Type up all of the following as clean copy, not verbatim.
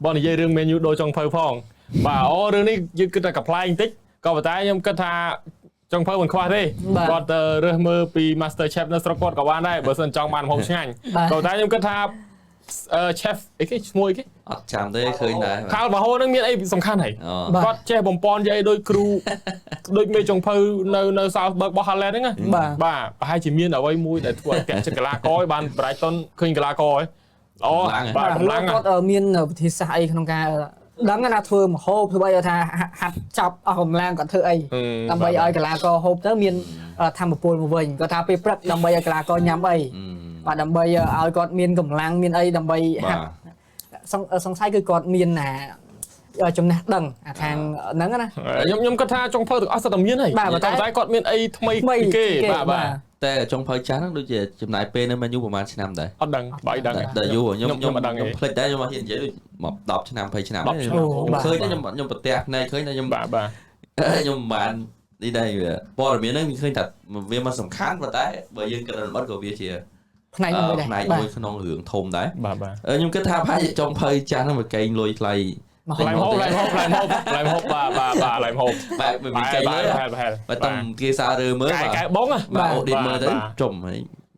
បងនិយាយរឿង Man U ដូរចុងភៅផងបាទអូរឿងនេះយើងគិតថាកំប្លែងបន្តិចក៏ប៉ុន្តែខ្ញុំគិតថាចុងភៅមិនខ្វះទេគាត់ទៅរើសមើលពី Master Chef នៅស្រុកគាត់ក៏បានដែរបើសិនចង់បានម្ហូបឆ្ងាញ់ក៏ប៉ុន្តែខ្ញុំគិតថា chef អីគេឈ្មោះអីគេ អត់ចាំទេឃើញដែរ ខាលបាហូនឹងមានអីសំខាន់ហី អូ គាត់ចេះបំពន់យាយដូចគ្រូដូចមេចុងភៅនៅ Salzburg របស់ Haaland ហ្នឹងណា បាទ បាទប្រហែលជាមានអ្វីមួយដែលធ្វើឲ្យតាក់ចិត្តកីឡាករឲ្យបាន Brighton ឃើញកីឡាករឲ្យអូបាទកម្លាំង គាត់មានវិធីសាស្ត្រអីក្នុងការដឹងណាធ្វើម្ហូបធ្វើអីថាហាត់ចាប់អស់កម្លាំងគាត់ធ្វើអីដើម្បីឲ្យកីឡាករហូបទៅមានធម្មពលមកវិញគាត់ថាពេលព្រឹកដើម្បីឲ្យកីឡាករញ៉ាំអីបាទដើម្បីឲ្យគាត់មានកម្លាំងមានអីដើម្បីហាត់សង្ស័យគឺគាត់មានណាចំណេះដឹងអាខាងហ្នឹងណា ខ្ញុំគិតថាចុងភៅទាំងអស់សិតតែមានហើយតែគាត់មានអីថ្មីពីគេបាទបាទ តែចុងភៅចាស់ហ្នឹងដូចជាចំណាយពេលនៅ menu ប្រហែលឆ្នាំដែរ អត់ដឹងបើដឹង តែយូរខ្ញុំខ្ញុំខ្ញុំភ្លេចដែរខ្ញុំអត់ហ៊ាននិយាយដូចមក10ឆ្នាំ20ឆ្នាំខ្ញុំឃើញខ្ញុំខ្ញុំប្រទះភ្នែកឃើញតែខ្ញុំ បាទបាទ ខ្ញុំមិនបាននេះដែរព័ត៌មានហ្នឹងវាឃើញថាវាមិនសំខាន់ប៉ុន្តែបើយើងគិតដល់ក៏វាជា ផ្នែកមួយដែរ ផ្នែកមួយក្នុងរឿងធំដែរ បាទបាទ ខ្ញុំគិតថាប្រហែលជាចុងភៅចាស់ហ្នឹងមកកេងលុយថ្លៃ ឡៃហូបឡៃហូបឡៃហូបឡៃហូបបាទបាទបាទឡៃហូប បាទមានកេងលុយបាទតំគេសាររើមើល កែកែបង បាទអូឌីតមើលទៅជុំ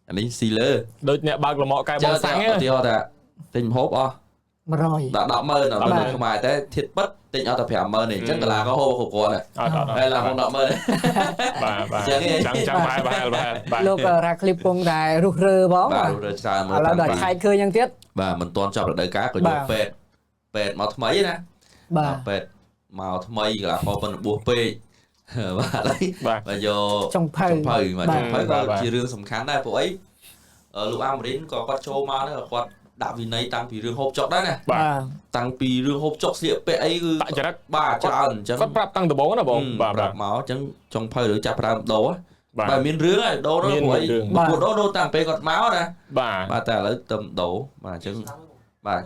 អានេះស៊ីលើ ដូចអ្នកបើកលមាក់កែបងសាំង ឧទាហរណ៍ថាទិញម្ហូបអស់ 100 ដល់100000ដល់ខ្មែរតែធៀបពិតទិញអត់តែ50000ទេអញ្ចឹងកាឡាក៏ហូបគ្រប់គ្រាន់ដែរហើយឡើង100,000 បាទបាទចាំចាំប្រហែលប្រហែលប្រហែលបាទ លោករ៉ាក្លីបពងតែរុះរើបង បាទរុះរើច្រើន មើលឥឡូវដល់ឆែកឃើញយ៉ាងទៀត បាទមិនទាន់ចប់រដូវកាលក៏យកពេទ្យពេទ្យមកថ្មីណា បាទ ពេទ្យមកថ្មីកីឡាករប៉ុនរបួសពេកបាទហើយបាទយក ចុងភៅ បាទចុងភៅក៏ជារឿងសំខាន់ដែរព្រោះអីលោកអាមរិនក៏គាត់ចូលមកហ្នឹងគាត់ដាក់វិន័យតាំងពីរឿងហូបចុកដែរណា បាទ តាំងពីរឿងហូបចុកស្លៀកពាក់អីគឺ តាក់ចរិត បាទច្រើនអញ្ចឹង គាត់ប្រាប់តាំងដំបូងណាបងបាទ ប្រាប់មកអញ្ចឹងចុងភៅឬចាប់ដើមដូរបាទមានរឿងហើយដូរព្រោះអីព្រោះដូរតាំងពេលគាត់មកណា បាទ បាទតែឥឡូវទៅដូរបាទអញ្ចឹងបាទ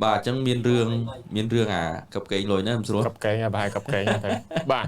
បាទអញ្ចឹងមានរឿងមានរឿងអាកັບកេងលុយណាមិនស្រួល កັບកេងប្រហែលកັບកេងតែបាទ